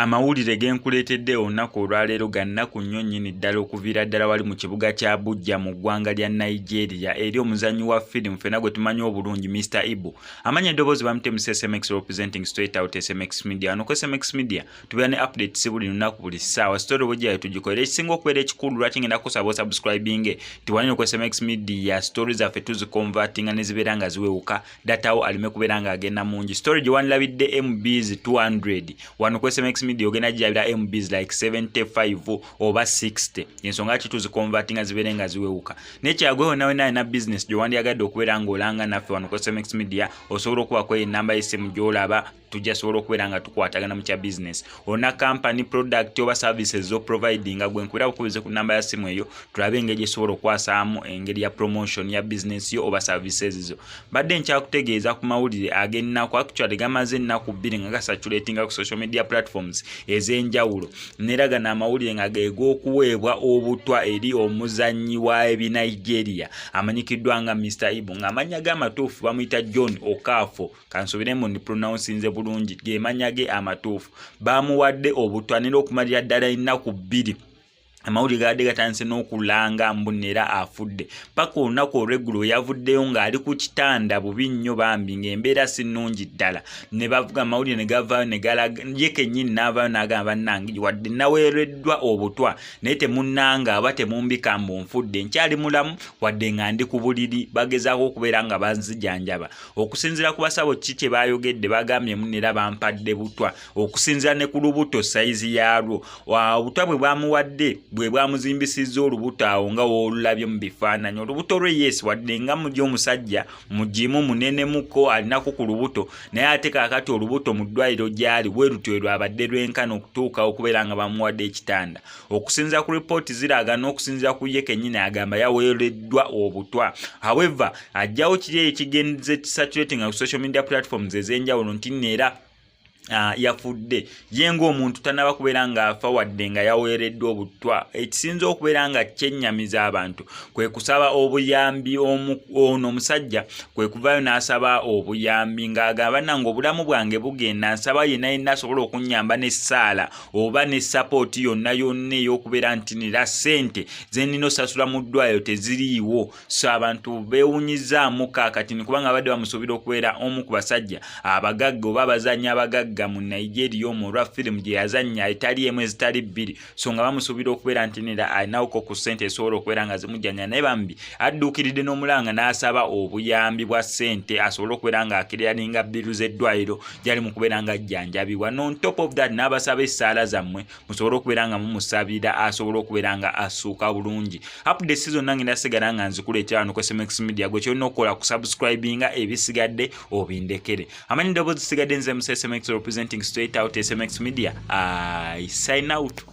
Amawulire ge nkuleetedde olunaku olwaleero ga nnaku nnyo nnyini ddala okuviira ddala wali mu kibuga kya Abuja mu ggwanga lya Nigeria eri omuzannyi wa firimu ffenna gwe tumanyi obulungi Mister Ibu. Amanya eddoboozi bamute mu SMX representing straight out SMX Media. Wano ku SMX Media tubeera ne updates buli lunaku, buli ssaawa. Story bwejjayo tugikolera. Ekisinga okubeera ekikulu lwaki ngenda kukusaba osubscribinge tiwanino ku SMX Media, story zaffe tuziconvertinga ne zibeera nga ziwewuka, data wo aleme kubeera ng'agenda mungi. Story gye wandirabidde MBs 200, wano ku SMX Media ogenda girabira MBs like 75 oba 60. Ensonga ki tuziconvertinga zibeere nga ziwewuka. Naye kyagwe wonna wena alina business gye wandyagadde okubeera ng'olanga naffe wano ku SMX Media, osobola okubako enamba y'essimu gy'olaba, tujja sobola okubeera nga tukwatagana mu kya business. Olina company, product oba services zoprovidinga, gwe nkubira bukubize ku namba ya simu eyo, tulabe engeri esobola okwasaamu engeri ya promotion ya business yo oba services zo. Badde nkyakutegeeza ku mawulire ag'ennaku. Actually gamaze ennaku 2 nga gacirculatinga ku social media platforms ez'enjawulo, neraga n'amawulire nga geg'okuweebwa obutwa eri omuzannyi wa ebinigeria amanyikiddwa nga Mr Ibu, ng'amannya ge amatuufu bamuyita John Okafor. Kansuubiremu ndi pronouncinze bulungi, ge mannya ge amatuufu. Bamuwadde obutwa nera okumalira ddala ennaku 2 amawulire gabadde gatandise n'okulanga mbu nera afudde, paka olunaku olw'eggulo we yavuddeyo ng'ali ku kitanda bubi nnyo bambi, ng'embeera si nnungi ddala. Ne bavuga amawulire ne gavaayo ne galaga ye kennyini n'avaayo n'agamba, "Bannange, wadde naweereddwa obutwa, naye temunnanga aba temumbika mbu nfudde, nkyali mulamu wadde nga ndi ku buliri, bagezaako okubeera nga banzijanjaba." Okusinziira ku basawo ki kye baayogedde, bagambye mu nera bampadde butwa okusinziira ne ku lubuto size yaalwo. Obutwa bwe bwamuwadde bwe bwamuzimbisizza olubuto awo nga woolulabye mu bifaananyi. Olubuto lwe, yes, wadde nga muli omusajja mugimu munenemuko alinako ku lubuto, naye ate kaakati olubuto mu ddwaliro gy'ali bwe lutyo lwabadde lwenkana okutuuka okubeera nga bamuwadde ekitanda. Okusinziira ku ripooti ziraga n'okusinziira ku ye kennyini agamba yaweereddwa obutwa. However, ajjawo kiri ekigenze circulating ku social media platforms ez'enjawulo nti nno era yafudde. Ye ng'omuntu tannaba kubeera ng'afa wadde nga yaweereddwa obutwa. Ekisinza okubeera nga kyennyamiza abantu kwe kusaba obuyambi. Ono omusajja kwe kuvaayo n'asaba obuyambi ng'agamba, "Nange obulamu bwange bugenda, nsaba yenna yenna asobola okunnyamba n'essaala oba ne support yonna yonna ey'okubeera nti nira ssente ze nnina osasula mu ddwaliro teziriiwo." So abantu beewunyizaamu kaakati kubanga babadde bamusuubira okubeera omu ku basajja abagagga oba abazannyi abagagga mu Nigeria omwo olwa firimu gye yazannya etali emu ezitali bbiri, so nga bamusuubira okubeera nti nera alinawoko ku ssente esobola okubeera nga zimujjanya. Naye bambi adduukiridde n'omulanga n'asaba obuyambi bwa ssente asobole okubeera nga aclearinga bill z'eddwaliro gyali mu kubeera nga ajjanjabibwa. On top of that, n'abasaba essaala zammwe musobole okubeera nga mumusabira asobole okubeera nga asuuka bulungi. Updates zonna ngenda sigala nga nzikuleetera wano ku SMX Media. Gwe kyolina okukola kusubscribinga, ebisigadde obindekere. Amanyi ddoboozi sigadde nze mu SMX representing straight out SMX Media. I sign out.